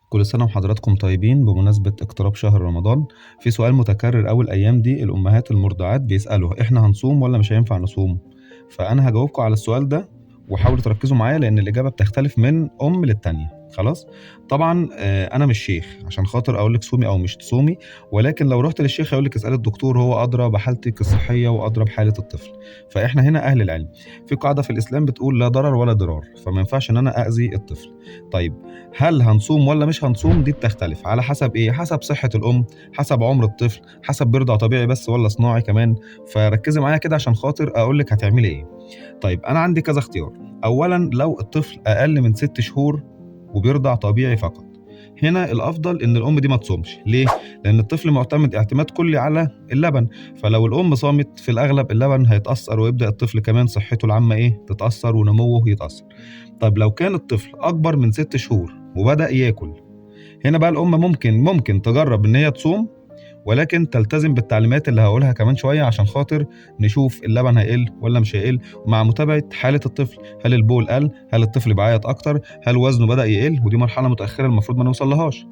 كل سنة وحضراتكم طيبين. بمناسبة اقتراب شهر رمضان، في سؤال متكرر أول أيام دي الأمهات المرضعات بيسألوا إحنا هنصوم ولا مش هينفع نصوم؟ فأنا هجاوبكم على السؤال ده، وحاولوا تركزوا معايا لأن الإجابة بتختلف من أم للتانية. خلاص؟ طبعا أنا مش شيخ عشان خاطر أقول لك صومي أو مش تصومي، ولكن لو رحت للشيخ هيقول لك اسأل الدكتور، هو أدرى بحالتك الصحية وأدرى بحالة الطفل. فإحنا هنا أهل العلم. في قاعدة في الإسلام بتقول لا ضرر ولا ضرار، فما ينفعش إن أنا أأذي الطفل. طيب هل هنصوم ولا مش هنصوم؟ دي بتختلف على حسب إيه؟ حسب صحة الأم، حسب عمر الطفل، حسب بيرضع طبيعي بس ولا صناعي كمان. فركزي معايا كده عشان خاطر أقول لك هتعملي إيه. طيب أنا عندي كذا اختيار. أولا لو الطفل أقل من 6 شهور وبيرضع طبيعي فقط، هنا الأفضل إن الأم دي ما تصومش. ليه؟ لأن الطفل معتمد اعتماد كلي على اللبن، فلو الأم صامت في الأغلب اللبن هيتأثر، ويبدأ الطفل كمان صحته العامة إيه؟ تتأثر ونموه يتأثر. طب لو كان الطفل أكبر من 6 شهور وبدأ ياكل، هنا بقى الأم ممكن تجرب إن هي تصوم، ولكن تلتزم بالتعليمات اللي هقولها كمان شوية عشان خاطر نشوف اللبن هيقل ولا مش هيقل، مع متابعة حالة الطفل. هل البول قل؟ هل الطفل بيعيط أكتر؟ هل وزنه بدأ يقل؟ ودي مرحلة متأخرة المفروض ما نوصلهاش.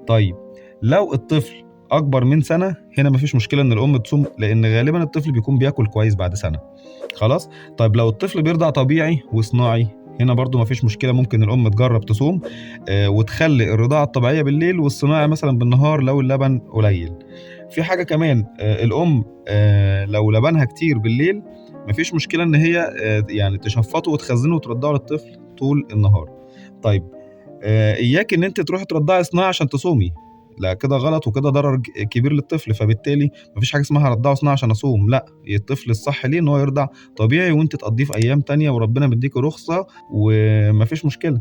طيب لو الطفل أكبر من سنة، هنا مفيش مشكلة إن الأم تصوم، لأن غالبا الطفل بيكون بياكل كويس بعد سنة. خلاص؟ طيب لو الطفل بيرضع طبيعي وصناعي، هنا برضو مفيش مشكلة، ممكن الأم تجرب تصوم وتخلي الرضاعة الطبيعية بالليل والصناعي مثلا بالنهار لو اللبن قليل. في حاجة كمان، الأم لو لبنها كتير بالليل مفيش مشكلة إن هي يعني تشفطه وتخزنه وترضعه للطفل طول النهار. طيب إياك إن أنت تروحي ترضعي صناعي عشان تصومي، لا كده غلط وكده ضرر كبير للطفل، فبالتالي مفيش حاجة اسمها رضعه صناعي عشان اصوم، لا الطفل الصح ليه ان هو يرضع طبيعي وانت تقضيه في ايام تانية وربنا مديك رخصه ومفيش مشكلة.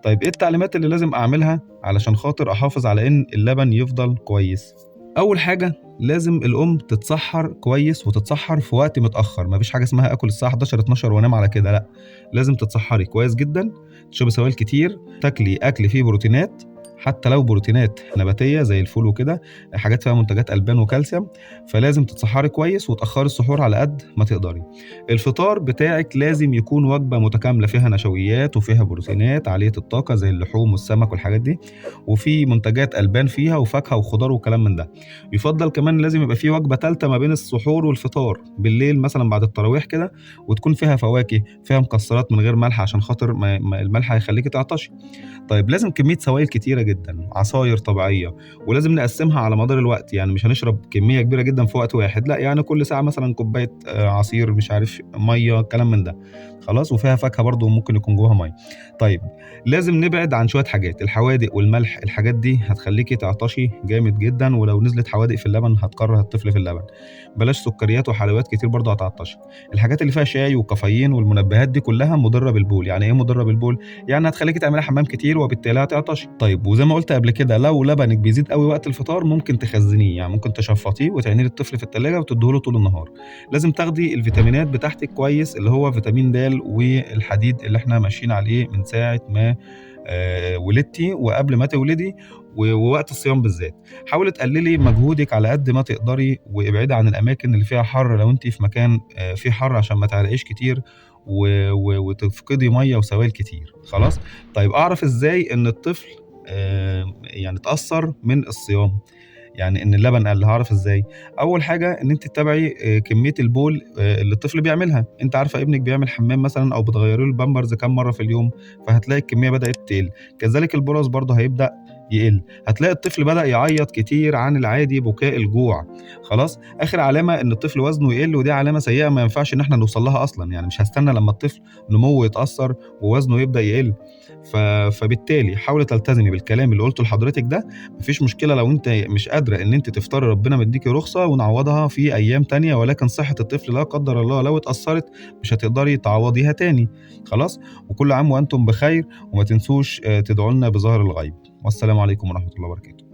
طيب ايه التعليمات اللي لازم اعملها علشان خاطر احافظ على ان اللبن يفضل كويس؟ اول حاجة لازم الام تتسحر كويس، وتتسحر في وقت متاخر. مفيش حاجة اسمها اكل الساعة 11 12 وانام على كده، لا لازم تتسحري كويس جدا، تشربي سوائل كتير، تاكلي اكل فيه بروتينات، حتى لو بروتينات نباتية زي الفول وكده، حاجات فيها منتجات ألبان وكالسيوم. فلازم تتسحري كويس وتأخري السحور على قد ما تقدري. الفطار بتاعك لازم يكون وجبة متكاملة فيها نشويات وفيها بروتينات عالية الطاقة زي اللحوم والسمك والحاجات دي، وفي منتجات ألبان فيها وفاكهة وخضار وكلام من ده. يفضل كمان لازم يبقى في وجبة ثالثة ما بين السحور والفطار بالليل مثلا بعد التراويح كده، وتكون فيها فواكه، فيها مكسرات من غير ملح عشان خاطر الملح هيخليكي تعطشي. طيب لازم كمية سوائل كتيرة جدا، عصاير طبيعية، ولازم نقسمها على مدار الوقت، يعني مش هنشرب كمية كبيرة جدا في وقت واحد، لا يعني كل ساعة مثلا كوباية عصير، مش عارف مية، كلام من ده. خلاص؟ وفيها فاكهة برضو ممكن يكون جواها مية. طيب لازم نبعد عن شوية حاجات، الحوادق والملح، الحاجات دي هتخليكي تعطشي جامد جدا، ولو نزلت حوادق في اللبن هتكره الطفل في اللبن. بلاش سكريات وحلويات كتير برضو هتعطشي. الحاجات اللي فيها شاي وكافيين والمنبهات دي كلها مضرة بالبول. يعني ايه مضرة بالبول؟ يعني هتخليكي تعملي حمام كتير وبالتالي هتعطشي. طيب وزي ما قلت قبل كده، لو لبنك بيزيد قوي وقت الفطار ممكن تخزنيه، يعني ممكن تشفطيه وتعينيه للطفل في الثلاجة وتديهوله طول النهار. لازم تاخدي الفيتامينات بتاعتك كويس، اللي هو فيتامين د والحديد اللي احنا ماشيين عليه من ساعة ما ولدتي وقبل ما تولدي ووقت الصيام بالذات. حاولي تقللي مجهودك على قد ما تقدري، وابعدي عن الاماكن اللي فيها حر لو انت في مكان فيه حر عشان ما تعرقيش كتير وتفقدي مية وسوائل كتير. خلاص؟ طيب اعرف ازاي ان الطفل يعني اتأثر من الصيام، يعني ان اللبن قل؟ هعرف ازاي؟ اول حاجة ان انت تتابعي كمية البول اللي الطفل بيعملها. انت عارفه ابنك بيعمل حمام مثلا او بتغيري له البامبرز كام مرة في اليوم، فهتلاقي الكمية بدات تقل. كذلك البراز برضه هيبدا يقل. هتلاقي الطفل بدا يعيط كتير عن العادي، بكاء الجوع. خلاص؟ اخر علامة ان الطفل وزنه يقل، ودي علامة سيئه ما ينفعش ان احنا نوصل لها اصلا، يعني مش هستنى لما الطفل نموه يتاثر ووزنه يبدا يقل. فبالتالي حاولي تلتزمي بالكلام اللي قلته لحضرتك ده. مفيش مشكلة لو انت مش قادرة ان انت تفطري، ربنا مديكي رخصه ونعوضها في ايام تانية، ولكن صحة الطفل لا قدر الله لو اتاثرت مش هتقدري تعوضيها تاني. خلاص؟ وكل عام وانتم بخير، وما تنسوش تدعوا لنا بظهر الغيب. والسلام عليكم ورحمة الله وبركاته.